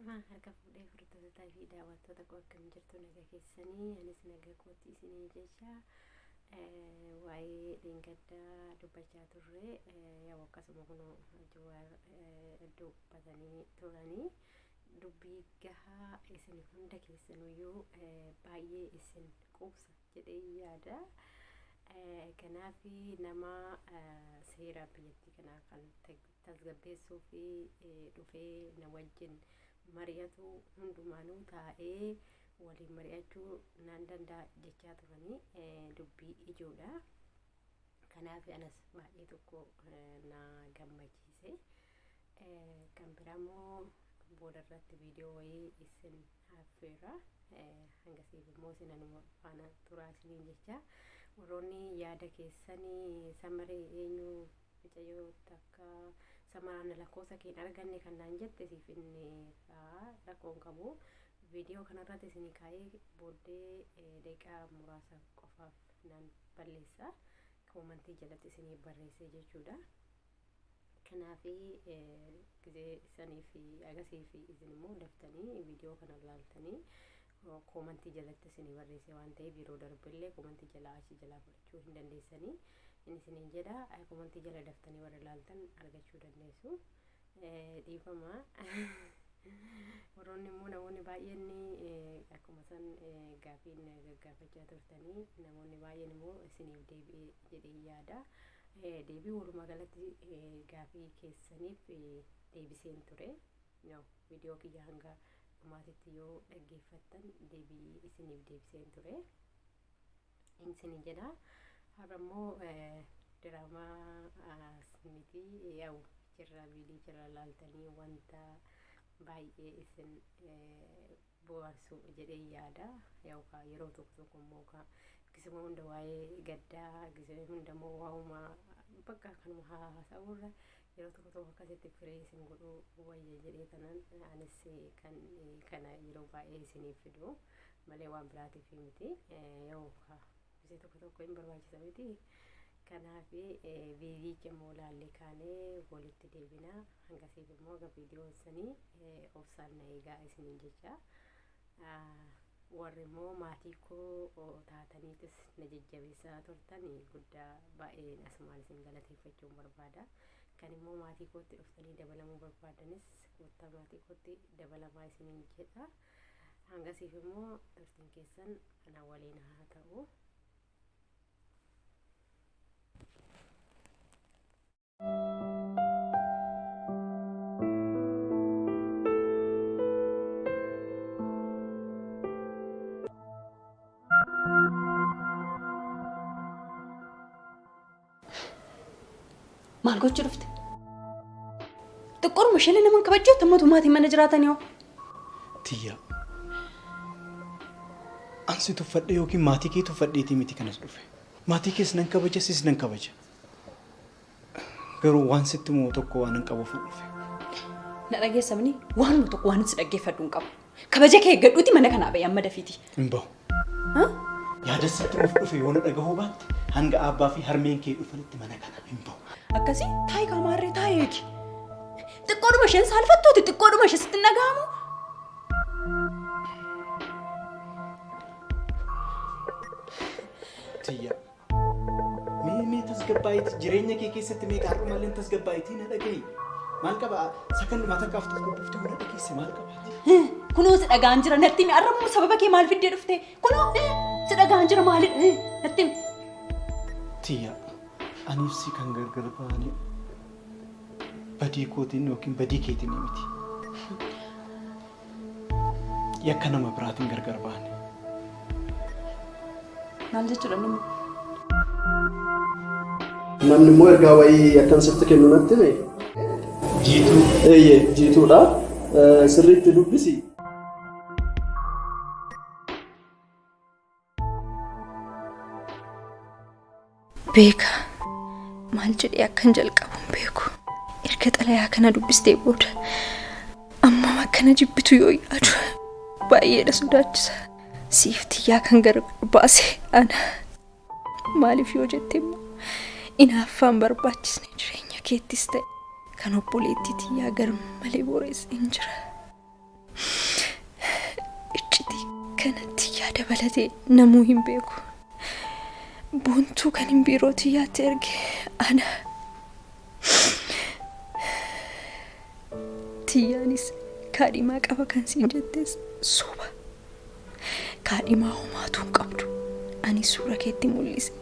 Ashamaa harka fuudhee hordoftoota fi daawwattoota koo, akkam jirtu? Naga keessanii? Anis naga kooti isinii jecha. Waa'ee dheengaddaa dubbachaa turre. Yaa'u akkasuma kunoo Jawaar dubbatanii turanii, dubbii gahaa isin hunda keessanuyyuu baay'ee isin quubsa jedhee yaada. Kanaaf nama seera biyyattii kanaa kan tasgabbeessuu fi dhufee na wajjin mari'atu hundumaanuu taa'ee waliin mari'achuu nan danda'a jechaa turanii dubbii ijoodha. Kanaaf anas baay'ee tokko na gammachiise. Kan biraa immoo booda irratti viidiyoo wayii isin affeera. Hangasiif immoo isin anuma faana turaa isiniin jecha. Warroonni yaada keessanii samaree eenyu mucayyoo takka samaraan lakkoofsa kee hin arganne kan naan jette, siif inni rakkoo hin qabu. Viidiyoo kanarratti isinii kaa'ee booddee daqiiqaa muraasa qofaaf naan balleessa. Koomantii jalatti isinii barreessee jechuudha. Kanaaf gizee sanii fi agasii fi isin immoo daftanii viidiyoo kana laaltanii koomantii jalatti isinii barreesse waan ta'eef, yeroo darbellee koomantii jalaa achi jalaa fudhachuu hin dandeessanii. Inni isiniin jedha, koomantii jala daftanii warra laaltan argachuu dandeessu. Dhiifama. Warroonni immoo namoonni baay'een akkuma san gaafiin gaggaafachaa turtanii, namoonni baay'een immoo isiniif deebi'ee jedhee yaada. Deebii walumaa galatti gaafii keessaniif deebiseen ture. Viidiyoo kiyya hanga dhumaatitti yoo dhaggeeffattan deebii isiniif deebiseen ture. Inni isinii jedha. Har'a immoo diraamaa miti, yaa'u jirra, viidiyoo jirra laaltanii wanta baay'ee isin bohaarsu jedhee yaada. Yaa'u kaa yeroo tokko tokko immoo kaa gisuma hunda waa'ee gaddaa, gisuma hunda immoo waa'uma bakka kanuma haasa'urra yeroo tokko tokko akkasitti firee isin godhuu wayya jedhee tanan anis kan kana yeroo baay'ee isiniif fidu malee waan biraatiif miti. Yoo gisee tokko tokko hin barbaachisa miti. Kanaaf viidiyicha immoo laallee kaanee walitti deebina. Hangasiif immoo aga viidiyoon sanii obsaan na eegaa isiniin jecha. Warri immoo maatii koo taataniitis na jajjabeessaa turtan guddaa baay'een asumaan isin galateeffachuun barbaada. Kan immoo maatii kootti dhuftanii dabalamuu barbaadanis koottaa maatii kootti dabalamaa isiniin jedha. Hangasiif immoo turtiin keessan ana waliin haa ta'u. Maal gochuu dhufte? Xiqqooruma isheellee nama hin kabajjoo tammatu maatiin mana jiraatan yoo. Tiyya. An si tuffadhee yookiin maatii kee tuffadheetii miti kanas dhufe. Maatii kees nan kabaja, sis nan kabaja. Garuu waan sitti himu tokko waan hin qabuufan dhufe. Na dhageessa mini, waanuma tokko waan si dhaggeeffadhu hin qabu. Kabaja kee eeggadhuuti mana kanaa ba'i amma dafiiti. Hin bahu. Yaada sitti himuuf dhufe yoo na dhagahuu baatte, hanga aabbaa fi harmeen kee dhufanitti mana kana hin bahu. Akkasii taa'i kaa, maarree taa'i eegi. Xiqqoodhuma isheen saalfattuuti, xiqqoodhuma ishee sitti hin dhaga'amu. Tiyya. Mee mee tasgabbaa'iiti, jireenya kee keessatti mee har'umallee tasgabbaa'iitii na dhaga'i. Maal qaba sakanduma takkaaf tasgabboofte yoo na dhageesse, maal qabaati? Kunoo si dhagaan jira, natti himi. Har'a immoo sababa kee maal fiddee dhufte? Kunoo si dhagaan jira, maali, natti himi. Tiyya, aniif si kan gargar baane badii kootiin yookiin badii keetiin miti. Yakka nama biraatiin gargar baane. Maal jechuudha inni immoo? Namni immoo ergaa wayii akkan sitti kennu natti hime. Jiituu. Eeyyee, Jiituudha. Sirriitti dubbisi. Beeka, maal jedhee akkan jalqabu hin beeku. Erga xalayaa kana dubbistee booda ammam akkana jibbitu yoo yaadu baay'ee na sodaachisa. Siif Tiyyaa kan gargar baase ana. Maaliif yoo jette immoo, inaaffaan barbaachisne jireenya keettis ta'e kan obboleettii Tiyyaa gar malee boreesseen jira. Kana Tiyyaa dabalatee namuu hin beeku. Boontuu kanin biiroo Tiyyaatti erge ana. Tiyyaanis kaadhimaa qaba kan siin jettes soba. Kaadhimaa homaatuu hin qabdu. Ani suura keetti mul'ise.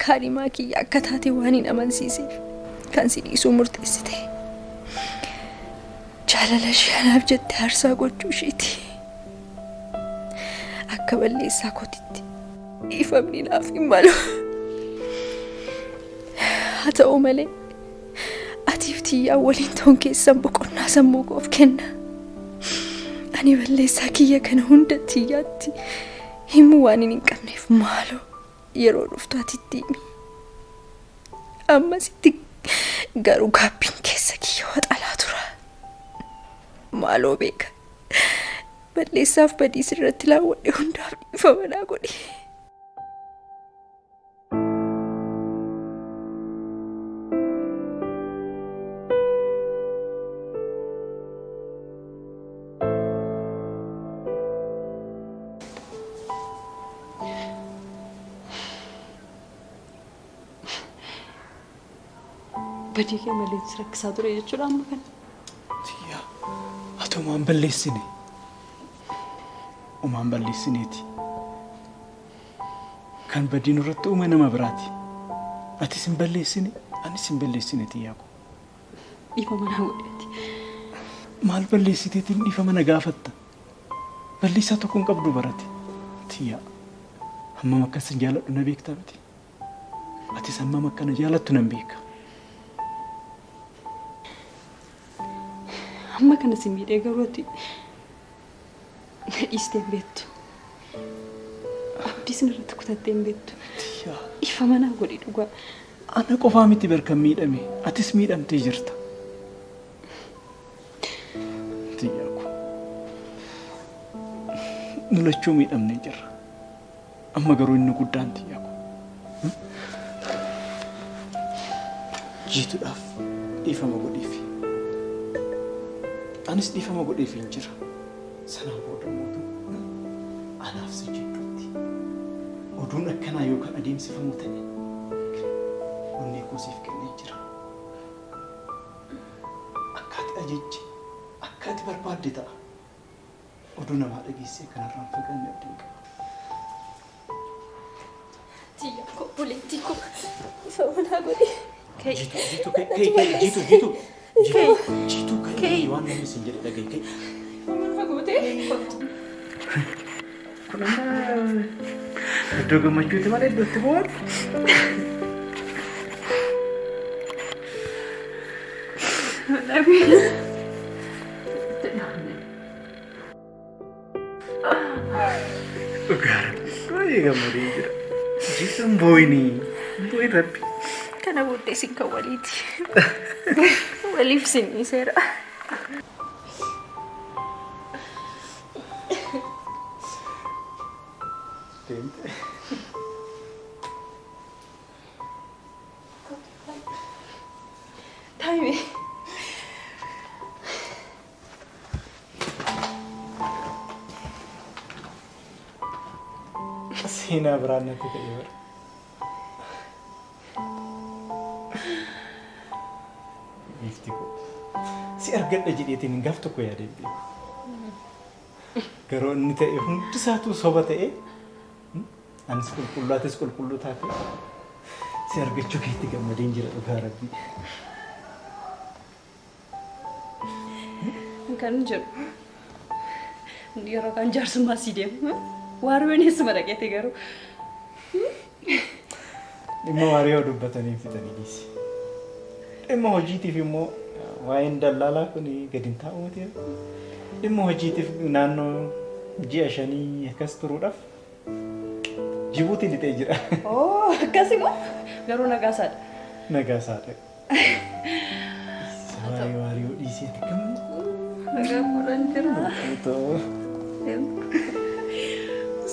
Kaadhimaa kiyya akka taate waan hin amansiiseef kan si dhiisuu murteessite. Jaalala ishee anaaf jette aarsaa gochuu isheeti. Akka balleessaa kootitti dhiifamni naaf hin malu. Haa ta'u malee atiif Tiyyaan waliin ta'uun keessan boqonnaa sammuu koof kenna. Ani balleessaa kiyya kana hunda Tiyyaatti himuu waan hin qabneef maaloo yeroo dhuftu ati itti himi. Ammasitti garuu gaabbiin keessa kiyya waxalaa tura. Maaloo beeka. Balleessaaf badii sirratti laawwadhe hundaaf dhiifama naa godhi. Badii kee malee si rakkisaa ture jechuudha amma kana. Tiyyaa, ati homaan balleessine. Homaan balleessineeti. Kan badii nurratti uume nama biraati. Atis hin balleessine, anis hin balleessine tiyyaa koo. Dhiifama naa godhi ati. Maal balleessiteetiin dhiifama na gaafatta? Balleessaa tokko hin qabdu barate. Tiyyaa, hammam akkan sin jaaladhu na beektaa miti? Atis hammam akka na jaalattu nan beeka. Amma kana si miidhee garuu ati na dhiistee hin beektu. Abdiis narratti kutattee hin beektu. Tiyyaa. Dhiifama naa godhi dhugaa. Ana qofaa miti bar kan miidhame. Atis miidhamtee jirta. Tiyyaa koo. Nu lachuu miidhamnee jirra. Amma garuu inni guddaan tiyyaa koo. Jiituudhaaf dhiifama godhiifi. Anis dhiifama godheefiin jira. Sanaan booda mootu anaaf si jidduutti oduun akkanaa yoo kan adeemsifamu ta'e onnee koo siif kennee jira. Akka ati ajajje, akka ati barbaadde ta'a. Oduu namaa dhageessee kanarraa hin fagaanne abdiin qaba. Tiyya koo obboleettii koo dhiifama naa godhi. Jiituu, jiituu, ka'e, ka'e, ka'e, jiituu, jiituu, jiituu, jiituu, ka'e, waan namni siin jedhe dhaga'i, ka'e. Dhiifama naa gootee. Kun amma iddoo gammachuuti malee iddoo itti bo'an. Dhugaa rabbi baay'ee gammadee jira. Jiisuun booyinii booyin rabbi. Kana booddee isin kan waliiti. Waliif isin dhiiseera. Deemte. Taayime. Seenaa biraan natti ta'e bara. Giifti koo. Si argadha jedheetiin gaaf tokko yaadee hin beeku. Garuu inni ta'e hundisaatu soba ta'e anis qulqulluu atis qulqulluu taate si argachuu keetti gammadeen jira dhugaa rabbii. Kan jedhu yeroo kaan jaarsummaa sii deemu. Waarween eessuma dhaqeeti garuu. Dhimma waaree dubbatanii hin fixanii dhiisi. Dhimma hojiitiif immoo waa'een dallaalaa kun gadi hin taa'u miti. Dhimma hojiitiif naannoo ji'a shanii akkas turuudhaaf Jibuutii lixee jira. Oo akkasi moo? Garuu nagaa isaadha. Nagaa isaadha. Waa'ee waariyoo dhiisee akkam Nagaa fuudhan jira. ta'u.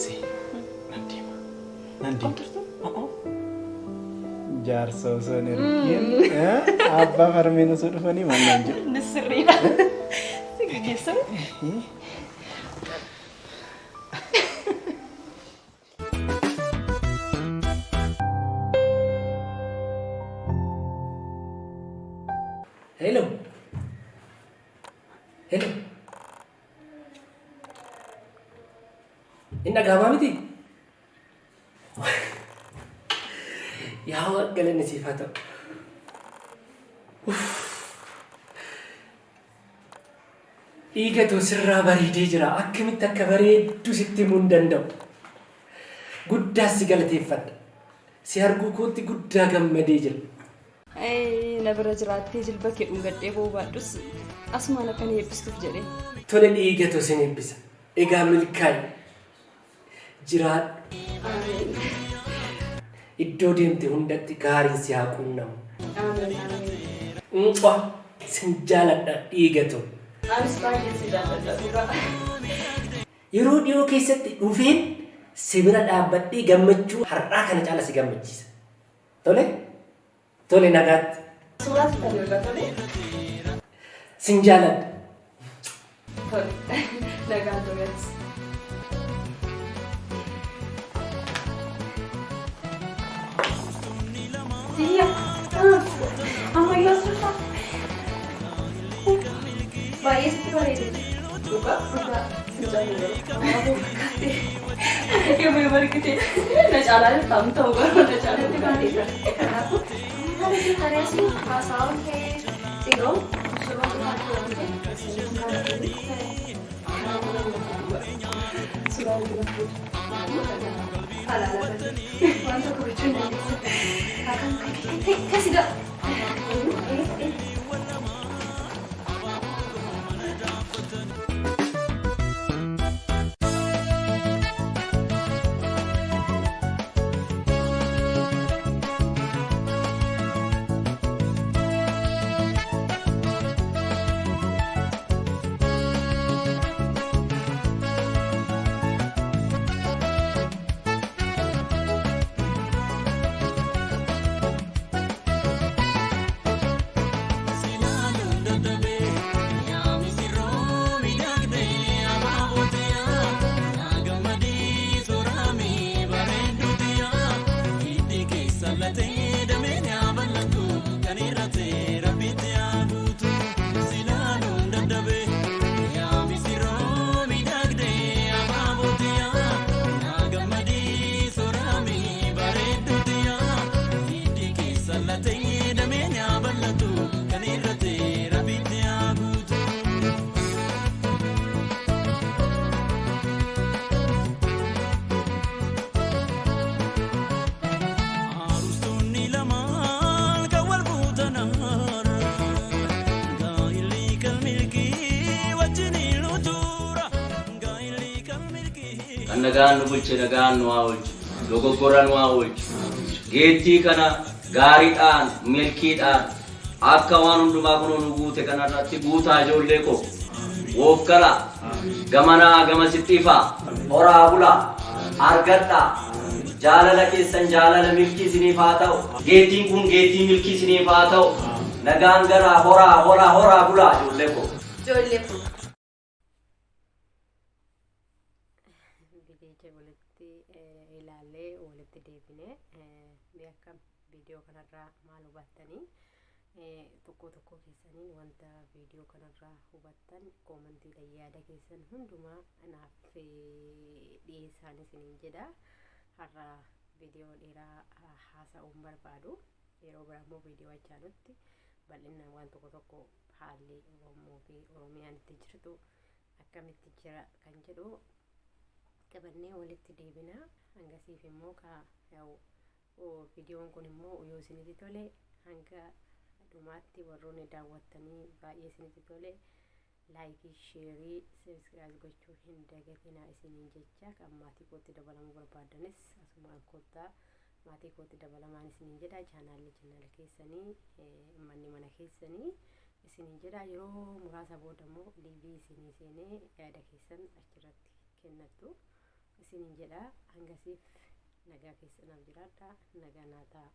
Si nan deema. Nan deema. Jaarsa osoo hin ergin abbaa farmeen osoo dhufanii maal naan jedhu. Innis sirriidha. Si gaggeessan. Hello. Hello. Inni dhaga'amaa miti? Yaa Waaqa galanni siif haa ta'u. Dhiiga too sirraa bareedee jira. Akkamitti akka bareeddu sitti himuu hin danda'u. Guddaas si galateeffadha. Si arguu kootti guddaa gammadee jira. Na bira jiraattee jilba kee dhungadhee boo'uu baadhus asumaan akka na eebbistuuf jedhee. Tole dhiiga too sin eebbisa. Egaa milkaa'i. Jiraadhu. Ameen. Iddoo deemte hundatti gaariin si haa quunnamu. Ameen ameen. Mwah! Sin jaaladha dhiiga too. Anis baay'een si jaalladha dhugaa. Yeroo dhiyoo keessatti dhufeen si bira dhaabbadhee gammachuu har'aa kana caala si gammachiisa. Tole? Tole nagaatti. Suuraa sitti erga tole. Sin jaaladha. Tole. Nagaan turi atis. Tiyya. Ammayyaa sirraa. Baay'ee sitti bareede. Dhugaa dhugaa sin jaalladha. Aboo fakkaate. Yommuu yoo argite na caalaa jirta amma ta'u garuu na caalatti bareeda. Kanaafuu Kan nagaan nu bulche nagaan nu haa oolchu. Dogoggora nu haa oolchu. Geettii kana gaariidhaan, milkiidhaan akka waan hundumaa kunoo nu guute kanarratti guutaa ijoollee koo. Woof galaa. Gamanaa gamasitti ifaa. Horaa bulaa. Argadhaa. Jaalala keessan jaalala milkii isiniif haa ta'u. Geettiin kun geettii milkii isiniif haa ta'u. Nagaan galaa horaa horaa horaa bulaa ijoollee koo. Ijoollee koo. Viidiyicha walitti ilaallee walitti deebine mee akkam viidiyoo kanarraa maal hubattanii tokko tokko keessaniin wanta viidiyoo kanarraa hubattan koomantiidhaan yaada keessan hundumaa naaf dhiyeessaan isiniin jedha. Har'a viidiyoo dheeraa haasa'uun barbaadu yeroo biraa immoo viidiyoo achaanutti bal'inaan waan tokko tokko haalli Oromoo fi Oromiyaan itti jirtu akkamitti jira kan jedhu qabannee walitti deebina. Hangasiif immoo ka viidiyoon kun immoo yoo isinitti tole hanga dhumaatti warroonni daawwattanii baay'ee isinitti tole laayikii, sheerii, sabiskiraayib gochuu hin dagatinaa isiniin jecha kan maatii kootti dabalamuu barbaadanis asumaan kottaa maatii kootti dabalamaan isiniin jedha. Chaanaalli chaanaala keessanii manni mana keessanii isiniin jedha. Yeroo muraasa booda immoo liivii isinii seenee yaada keessan achirratti kennattu isiniin jedha. Hangasiif nagaa keessanaaf jiraadha. Nagaa naa ta'a.